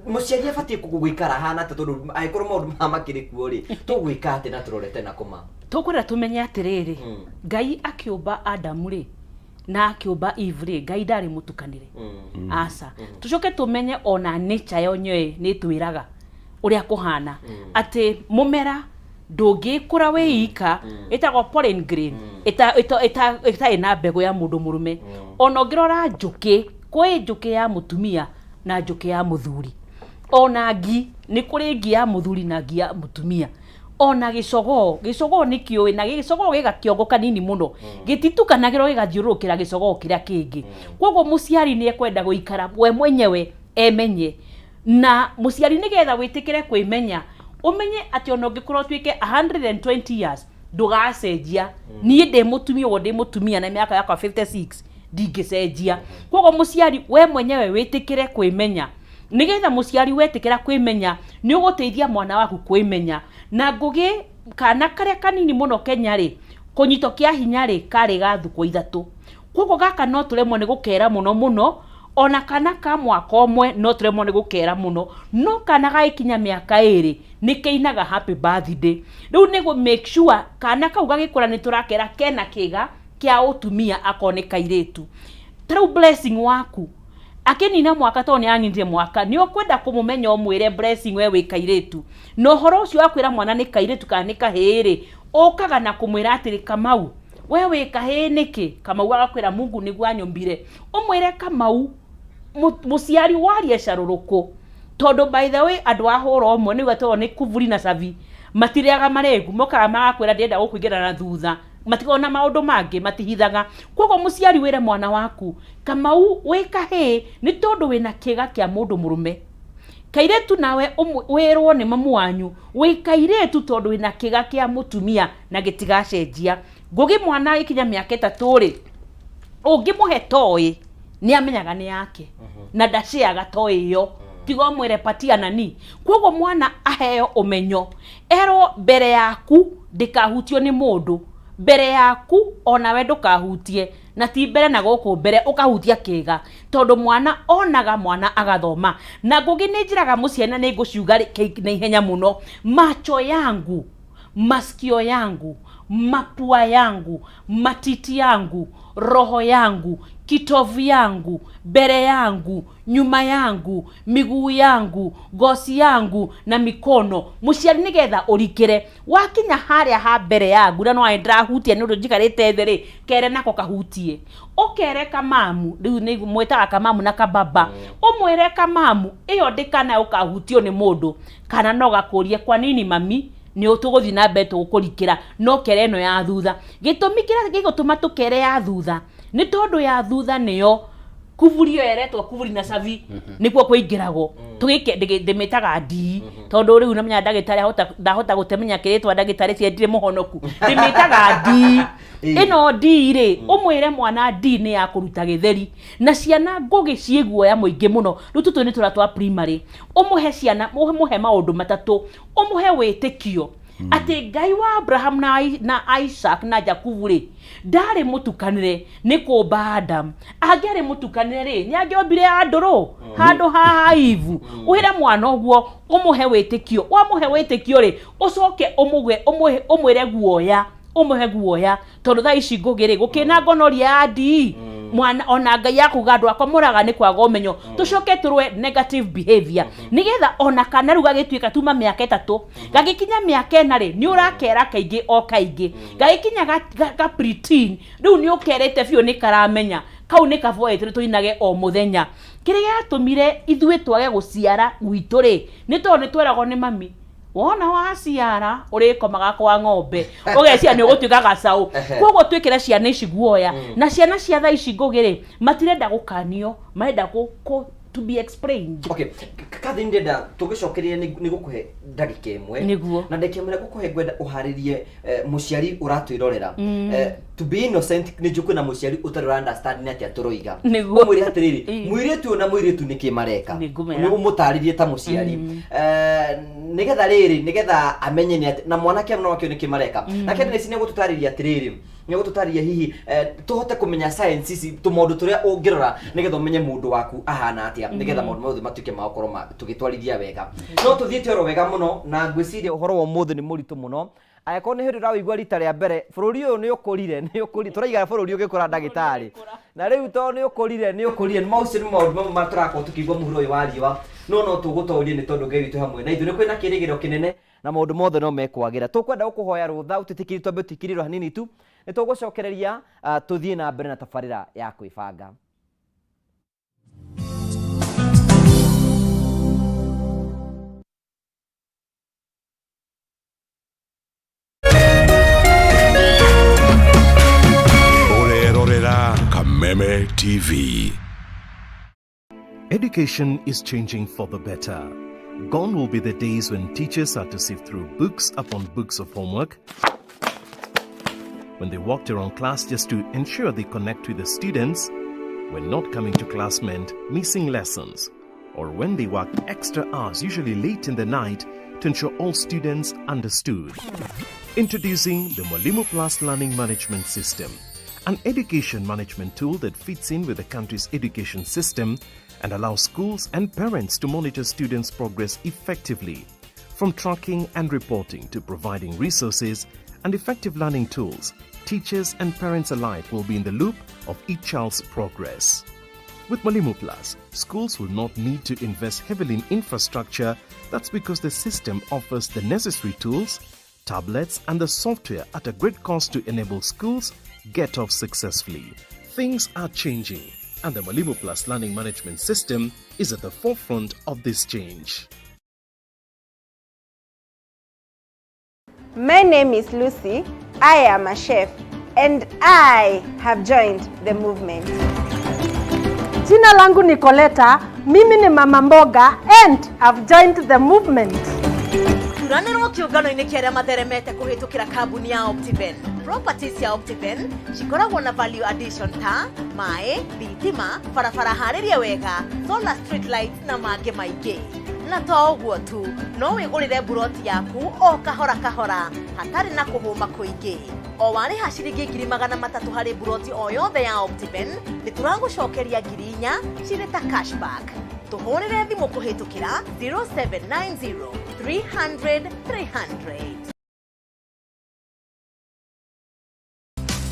Mũciari abatiĩ gũikara hana atĩa tondũ angĩkorwo maũndũ maya makĩrĩ kuo rĩ, tũgwĩka atĩa na tũrorete na kũma?
Tũkwenda tũmenye atĩrĩrĩ, Ngai akĩũmba Adamu rĩ, na akĩũmba Eve rĩ, Ngai ndarĩ mũtukanĩre. Aca. Tũcoke tũmenye ona nature yo nyoe nĩ ĩtwĩraga ũrĩa kũhana atĩ mũmera ndũngĩkũra wĩ ika, ĩtagwo pollen grain, ĩtarĩ na mbegũ ya mũndũ mũrũme. Ona ũngĩrora njũkĩ, kwĩ njũkĩ ya mũtumia na njũkĩ ya mũthuri. Ona ngi, nĩ kũrĩ ngi ya mũthuri na ngi ya mũtumia. Ona gĩcogoo, gĩcogoo nĩ kĩũĩ, na gĩcogoo gĩ gakĩongo kanini mũno, gĩtitukanagĩrwo gĩgathiũrũrũkĩra gĩcogoo kĩrĩa kĩngĩ. Koguo mũciari nĩ ekwenda gũikara we mwenyewe emenye. Na mũciari nĩgetha wĩtĩkĩre kwĩmenya, ũmenye atĩ ona ũngĩkorwo ũtuĩke 120 years, ndũgacenjia. Niĩ ndĩ mũtumia ũguo ndĩ mũtumia na mĩaka yakwa 56, ndingĩcenjia. Koguo mũciari we mwenyewe wĩtĩkĩre kwĩmenya. Nĩgetha mũciari wetĩkĩra kwĩmenya, nĩ ũgũteithia mwana waku kwĩmenya. Na ngũgĩ kana karĩa kanini mũno Kenya rĩ, kũnyitwo kĩa hinya rĩ, karĩ ga thukũ 3. Koguo gaka no tũremwo nĩ gũkera mũno mũno, ona kana ka mwaka ũmwe no tũremwo nĩ gũkera mũno. No kana gagĩkinya mĩaka 2, nĩ keinaga happy birthday. Rĩu nĩ gũ make sure kana kau gagĩkũra nĩ tũrakera kena kĩga kĩa ũtumia akorwo nĩ kairĩtu. Ta rĩu Blessing waku, akĩnina mwaka tondũ nĩ aninire mwaka, nĩ ũkwenda kũmũmenya ũmwĩre Blessing we wĩ kairĩtu. Na ũhoro ũcio wa kwĩra mwana nĩ kairĩtu kana nĩ kahĩĩ rĩ, ũkaga na kũmwĩra atĩrĩ, Kamau, we wĩ kahĩĩ nĩkĩ? Kamau agakwĩra Mungu nĩguo anyũmbire. Ũmwĩre Kamau, mũciari warie carũrũkũ, tondũ by the way andũ a hũra ũmwe nĩguo tondũ nĩ kuburi na cabi. Matirĩaga marĩgu, mokaga magakwĩra ndĩrenda gũkũingĩra na thutha, matikoragwo na maũndũ mangĩ, matihithaga. Koguo mũciari wĩre mwana waku, Kamau wĩ kahĩĩ nĩ tondũ wĩna kĩga kĩa mũndũ mũrũme. Kairĩtu nawe wĩrwo nĩ mamu wanyu wĩ kairĩtu tondũ wĩna kĩga kĩa mũtumia na gĩtigacenjia. Ngũgĩ mwana agĩkinya mĩaka 3 rĩ, ũngĩmũhe toy nĩ amenyaga nĩ yake na ndaceaga toy ĩyo, tiga ũmwĩre patia nani. Koguo mwana aheo ũmenyo, erwo mbere yaku ndĩkahutio nĩ mũndũ, mbere yaku onawe ndũkahutie, na ti mbere na gũkũ mbere ũkahutia kĩga, tondũ mwana onaga mwana agathoma. Na Ngũgĩ nĩ njĩraga mũciari na nĩ ngũciuga na ihenya mũno, macho yangu, masikio yangu, mapua yangu, matiti yangu, roho yangu, kitovu yangu, mbere yangu, nyuma yangu, miguu yangu, ngoci yangu na mikono. Mũciari nĩgetha ũrikĩre wakinya harĩa ha mbere yangu na no ndĩrahutia nĩ ũndũ njikarĩte thĩ rĩ, kere nako kahutie, ũkere kamamu, rĩu nĩ mwĩtaga kamamu na kababa, ũmwĩre kamamu ĩyo ndĩkana ũkahutio nĩ mũndũ, kana no gakũrie kwa nini mami, nĩ tũgũthiĩ na mbere tũgũkũrikĩra, no kere ĩno ya thutha. Gĩtũmi kĩrĩa gĩgũtũma tũkere ya thutha nĩ tondũ ya thutha nĩyo kuburi ĩyo ĩretwo kuburi na cabi, nĩkuo kũingĩragwo. Tũgĩke ndĩmĩtaga ndii, tondũ rĩu namenya ndagĩtarĩ ahota ndahota gũtemenya kĩrĩtwa ndagĩtarĩ ciendire mũhonoku, ndĩmĩtaga ndii. Ĩno ndii rĩ, ũmwĩre mwana ndii nĩ ya kũruta gĩtheri, na ciana Ngũgĩ ciĩ guoya mũingĩ mũno. Rĩu tũtũ nĩ tũrĩa twa primary, ũmũhe ciana, ũmũhe maũndũ matatũ, ũmũhe wĩtĩkio atĩ Ngai wa Abraham na Isaac na Jakubu rĩ, ndarĩ mũtukanĩre nĩ kũmba Adam. Angĩarĩ mũtukanĩre rĩ, nĩ angĩombire andũrũ handũ ha Eve. Ũhĩre mwana ũguo, ũmũhe wĩtĩkio. Wamũhe wĩtĩkio rĩ, ũcoke ũmwĩre guoya, ũmũhe guoya, tondũ thaa ici Ngũgĩ rĩ, gũkĩna ngonoria ya ndii mwana ona Ngai akuga andũ akwa moraga nĩ kwaga ũmenyo. Tũcoke tũrũe negative behavior, nĩgetha ona kana rĩu gagĩtuĩka tuma mĩaka 3 gagĩkinya mĩaka 4 rĩ, nĩ ũrakera kaingĩ o kaingĩ, gagĩkinya ga preteen rĩu nĩ ũkerĩte biũ, nĩ karamenya kau nĩ kaboete tũinage o mũthenya. Kĩrĩa gĩatũmire ithuĩ twage gũciara gwitũ rĩ, nĩ tondũ nĩ tweragwo nĩ mami, wona waciara ũrĩkomaga kwa ng'ombe, ũgeciria nĩ ũgũtuĩka gacaũ. Koguo twĩkĩre ciana ici guoya, na ciana cia thaa ici Ngũgĩ rĩ, matirenda gũkanio, marenda to be explained.
Okay, Catherine, ndĩrenda tũgĩcokereria nĩ gũkũhe ndagĩka 1.
Nĩguo.
Na ndagĩka 1 ngũkũhe, ngwenda ũharĩrie mũciari ũratwĩrorera. To be innocent, nĩ njũĩ kwĩna mũciari ũtarĩ ũra understand nĩ atĩa tũroiga.
Nĩguo.
Ũmwĩre atĩrĩrĩ, mũirĩtu ũyũ na mũirĩtu nĩkĩ mareka.
Nĩ ngũmera.
Nĩ ũmũtarĩrie ta mũciari. Nĩgetha rĩrĩ, nĩgetha amenye nĩ atĩ na mwanake no akĩo nĩkĩ mareka. Nake Dennis nĩ egũtũtarĩria atĩrĩrĩ, nĩ gũtũtarĩria hihi tũhote kũmenya science ici, tũmaũndũ tũrĩa ũngĩrora nĩgetha ũmenye mũndũ waku ahana atĩa, nĩgetha maũndũ mothe matuĩke ma gũkorwo tũgĩtwarithia wega. No tũthiĩte oro wega mũno, na ngwĩciria ũhoro wa ũmũthĩ nĩ mũritũ mũno. Angĩkorwo nĩ hĩndĩ ũrawĩigua rita rĩa mbere, bũrũri ũyũ nĩ ũkũrire, nĩ ũkũrire, tũraiga bũrũri ũgĩkũra ndagĩtarĩ, na rĩu tondũ nĩ ũkũrire, nĩ ũkũrire, macio nĩ maũndũ mamwe marĩa tũrakorwo tũkĩigua mũhuro ũyũ wa riũa, no no tũgũtoria nĩ tondũ Ngai witũ hamwe na ithuĩ. Nĩ kwĩna kĩrĩgĩrĩro kĩnene na maũndũ mothe no mekwagĩra. Tũkwenda gũkũhoya rũtha ũtwĩtĩkĩrie twambe tũikĩrĩrwo hanini tu, nĩ tũgũcokereria tũthiĩ na mbere na tabarĩra ya kwĩbanga.
Ũrerorera Kameme TV.
Education is changing for the better. Gone will be the days when teachers had to sift through books upon books of homework, when they walked around class just to ensure they connect with the students, when not coming to class meant missing lessons, or when they worked extra hours, usually late in the night, to ensure all students understood. Introducing the Mwalimu Plus Learning Management System, an education management tool that fits in with the country's education system and allows schools and parents to monitor students' progress effectively. From tracking and reporting to providing resources and effective learning tools, teachers and parents alike will be in the loop of each child's progress. With Mwalimu Plus, schools will not need to invest heavily in infrastructure. That's because the system offers the necessary tools, tablets, and the software at a great cost to enable schools get off successfully. Things are changing, and the Mwalimu Plus Learning Management System is at the forefront of this change.
My name is Lucy. I am a chef and I have joined the movement.
Jina langu ni Coleta, mimi ni mama mboga and I've joined the movement.
Thuranĩrwo kĩũngano-inĩ kĩa arĩa matheremete kũhĩtũkĩra kambuni ya Optiven. Properties cia Optiven cikoragwo na value addition ta maĩ, thitima, barabara harĩrie wega, solar street lights na mangĩ maingĩ. Na to ũguo tu, no wĩgũrĩre mburoti yaku o kahora kahora hatarĩ na kũhũma kũingĩ. O warĩha ciringi 300,000 harĩ mburoti o yothe ya Optiven, nĩ tũragũcokeria 4,000 cirĩ ta cashback. Tũhũrĩre thimũ kũhĩtũkĩra 0790 300 300.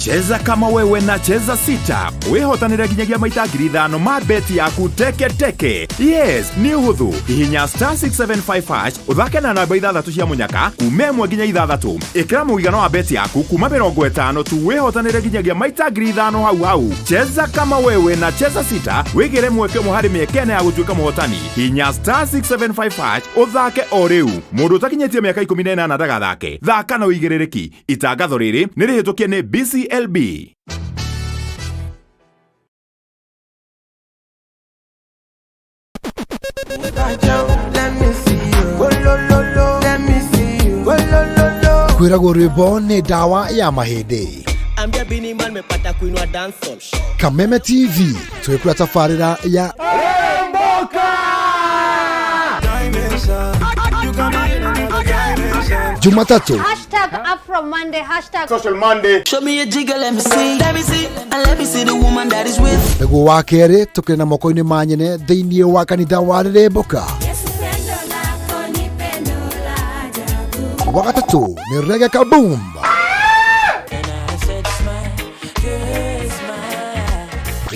Cheza kama wewe na Cheza Sita wihotanire nginyagia maita 5,000 ma beti yaku teke teke. Yes, nĩ ũhũthũ. Hihinya star 675 hash ũthake na namba ithathatũ cia mũnyaka kuma ĩmwe nginya ithathatũ. Ĩkĩra mũigana wa beti yaku kuma 50 tu wĩhotanĩre nginyagia maita 5,000 hau hau. Cheza kama wewe na Cheza Sita wĩgĩre mweke ũmwe harĩ mĩeke ĩna ya gũtuĩka mũhotani. Hihinya star 675 hash ũthake o rĩu. Mũndũ ũtakinyĩtie mĩaka 18 ndagathake. Thaka na ũigĩrĩrĩki. Itangatho rĩrĩ nĩ rĩhĩtũkie nĩ BCLB.
Kwĩragwo rwĩmbo nĩ ndawa ya mahĩndĩ.
Ambia Bini Man mepata kuinua dancehall.
Kameme TV twĩkũra tabarĩra ya Jumatatu
Hashtag Afro Monday, hashtag
Social Monday.
Show me a jigger, let me see. Let me see, and let me see the woman that is with.
Nĩguo wa kerĩ tũkĩrĩ na moko-inĩ ma nyene thĩinĩ wa kanitha wa Rĩrĩmbũka. Wa gatatũ nĩ Reggae Kaboom.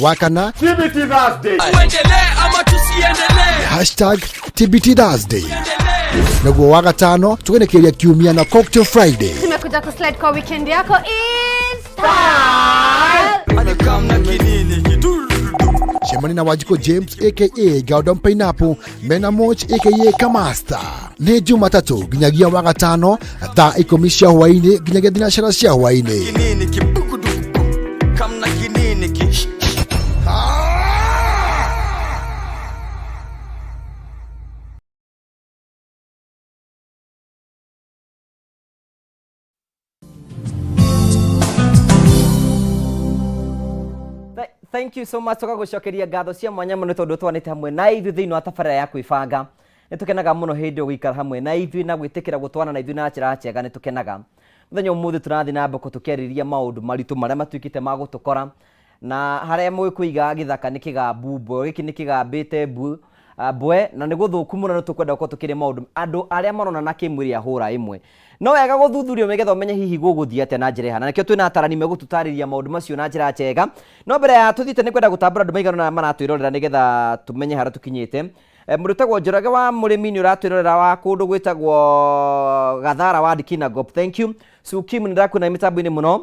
Wa kana
TBT Thursday.
Tuendelee ama tusiendelee?
Hashtag TBT Thursday. Nĩguo wa gatano tũgenekeria kiumia na Cocktail Friday.
Tumekuja kuslide kwa weekend yako is style.
Cemania na Wanjikũ James aka Gordon Pineapple mena Moch aka Kamasta. Nĩ Jumatatũ nginyagia wa gatano thaa 10 cia hwaĩ-inĩ nginyagia thinacara cia hwaĩ-inĩ.
Kinini kibukudu kamna kinini ki.
Thank you so much tũgagũcokeria ngatho cia mwanya mũno tondũ twanĩte hamwe na ithuĩ thĩinĩ wa tabarĩra ya kwĩbanga. Nĩ tũkenaga mũno hĩndĩ ĩyo gũikara hamwe na ithuĩ na gwĩtĩkĩra gũtwana na ithuĩ na njĩra njega. Nĩ tũkenaga mũthenya ũmũthĩ tũrathiĩ na mbere tũkĩarĩrĩria maũndũ maritũ marĩa matuĩkĩte ma gũtũkora na harĩa mũgĩkũiga gĩthaka nĩ kĩgambu mbwe, gĩkĩ nĩ kĩgambĩte mbwe na nĩ gũthũku mũno. Nĩ tũkwenda gũkorwo tũkĩrĩ maũndũ andũ arĩa marona na kĩmwĩrĩ ahũra ĩmwe no wega gũthuthurio nĩgetha ũmenye hihi gũgũthiĩ atĩa na njĩra ĩhana. Nĩkĩo twĩna atarani megũtũtarĩria maũndũ macio na njĩra njega. No mbere ya tũthiĩte nĩ kwenda gũtambũra andũ maigana ũna maratwĩrorera nĩgetha tũmenye harĩa tũkinyĩte. Mũndũ ũtagwo Njoroge wa mũrĩmi nĩ ũratwĩrorera wa kũndũ gwĩtagwo Gathara wa Kinangop, thank you. Sukim nĩ ndakuona mĩtambo-inĩ mũno.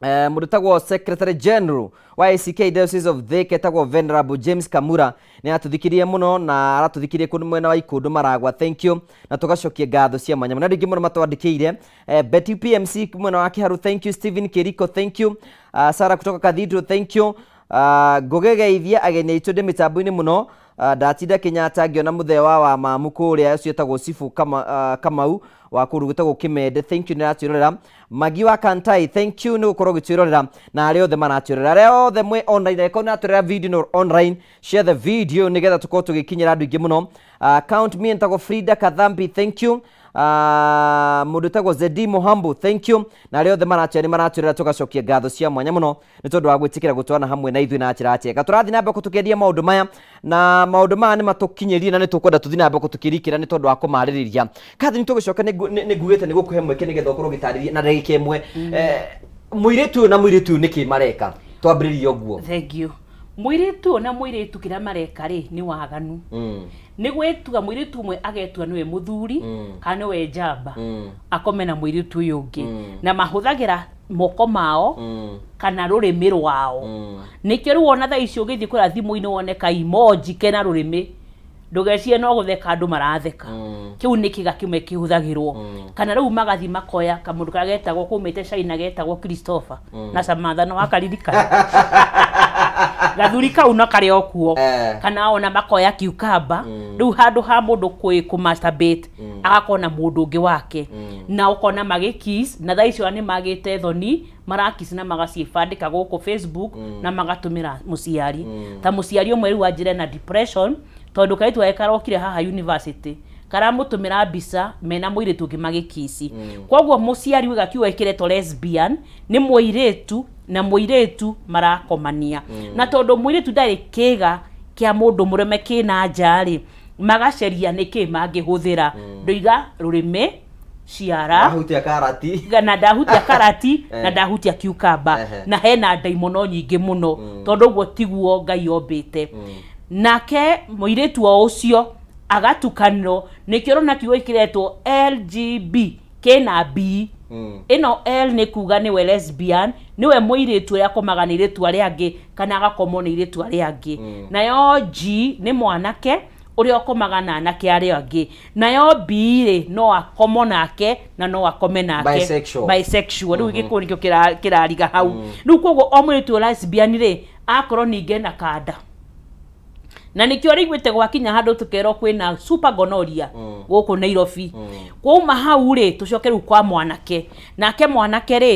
Mũndũ ũtagwo Secretary General wa ACK Diocese of Thika etagwo Venerable James Kamura nĩ aratũthikirie mũno na aratũthikirie kũndũ mwena wa Ikũndũ Maragwa, thank you, na tũgacokia ngatho cia mwanya mũno. Andũ aingĩ mũno matwandĩkĩire. Betty PMC mwena wa Kĩharu, thank you. Stephen Kiriko, thank you. Sarah kutoka Cathedral, thank you. Ngũgĩgeithia ageni aitũ ndĩ mĩtambo-inĩ mũno. Ndatinda Kenyatta ngĩona mũthee wa mamu kũrĩa ũcio etagwo Sifu Kamau wa kũndũ gwĩtagwo Kĩmende, thank you, nĩ aratwĩrorera. Magi wa Kantai, thank you nĩ gũkorwo ũgĩtwĩrorera na arĩa othe maratwĩrorera, arĩa othe mwĩ online, angĩkorwo nĩ aratwĩrorera video no online, share the video nĩgetha tũkorwo tũgĩkinyĩra andũ aingĩ mũno. Count me ntagwo Frida Kathambi, thank you. Mũndũ ũtagwo Zedi Mohambu, thank you, na arĩa othe maratwĩra nĩ maratwĩrora, tũgacokia ngatho cia mwanya mũno nĩ tondũ wa gwĩtĩkĩra gũtwarana hamwe na ithuĩ na njĩra njega. Tũrathiĩ na mbere tũkĩendia maũndũ maya na maũndũ maya nĩ matũkinyĩrie na nĩ tũkwenda tũthiĩ na mbere tũkĩrikĩra nĩ tondũ wa kũmarĩrĩria. Catherine, tũgĩcoka nĩ ngugĩte nĩ gũkũhe mweke nĩgetha ũkorwo ũgĩtarĩria na ndagĩka ĩmwe. Mũirĩtu ũyũ na mũirĩtu ũyũ nĩkĩ mareka? Twambĩrĩrie ũguo.
Thank you. Mũirĩtu ũyũ na mũirĩtu kĩrĩa mareka rĩ nĩ waganu. Nĩ gwĩtua mũirĩtu ũmwe agetua nĩwe mũthuri kana nĩwe njamba, akome na mũirĩtu ũyũ ũngĩ, na mahũthagĩra moko mao kana rũrĩmĩ rwao. Nĩkĩo rĩu ona thaa ici ũgĩthiĩ kũrĩa thimũ-inĩ wone ka emoji kena rũrĩmĩ, Ndũgecirie no gũtheka andũ maratheka. Kĩu nĩ kĩga kĩmwe kĩhũthagĩrwo. Kana rĩu magathiĩ makoya kamũndũ karĩa getagwo kaumĩte China getagwo Christopher na Samantha, no wakaririkana gathuri kau no karĩ o kuo. Kana ona makoya cucumber, rĩu handũ ha mũndũ kũ masturbate agakorwo na mũndũ ũngĩ wake, na ũkona magĩkiss, na thaa icio nĩ magĩte thoni, marakiss na magaciĩbandĩka gũkũ Facebook na magatũmĩra mũciari. Ta mũciari ũmwe rĩu anjĩre na depression tondũ kairĩtu gake karokire haha university karamũtũmĩra mbica mena mũirĩtu ũngĩ magĩkici. Koguo mũciari uga kiugo gĩkĩretwo lesbian nĩ mũirĩtu na mũirĩtu marakomania, na tondũ mũirĩtu ndarĩ kĩga kĩa mũndũ mũrũme kĩna nja rĩ, magaceria nĩkĩ mangĩhũthĩra. Ndoiga rũrĩmĩ, ciara.
Wahutia karati.
Na ndahutia karati na ndahutia cucumber. Na hena ndaimono nyingĩ mũno, tondũ ũguo tiguo Ngai ombĩte. Nake mũirĩtu o ũcio agatukanĩrwo, nĩkĩo ũrona kiugo gĩkĩretwo LGB kĩna B. Ĩno L nĩ kuga nĩwe lesbian, nĩwe mũirĩtu ũrĩa akomaga nĩ airĩtu arĩa angĩ kana agakomwo nĩ airĩtu arĩa angĩ. Nayo G nĩ mwanake ũrĩa ũkomaga na anake arĩa angĩ. Nayo B rĩ, no akomo nake na no akome nake.
Bisexual.
Bisexual. Rĩu gĩkũyũ nĩkĩo kĩrariga hau. Rĩu koguo o mũirĩtu ũyũ lesbian rĩ, akorwo ningĩ ena kanda, na nĩkĩo rĩiguĩte gwakinya handũ tũkerwo kwĩna super gonorrhea gũkũ Nairobi. Kwauma hau rĩ, tũcoke rĩu kwa mwanake. Nake mwanake rĩ,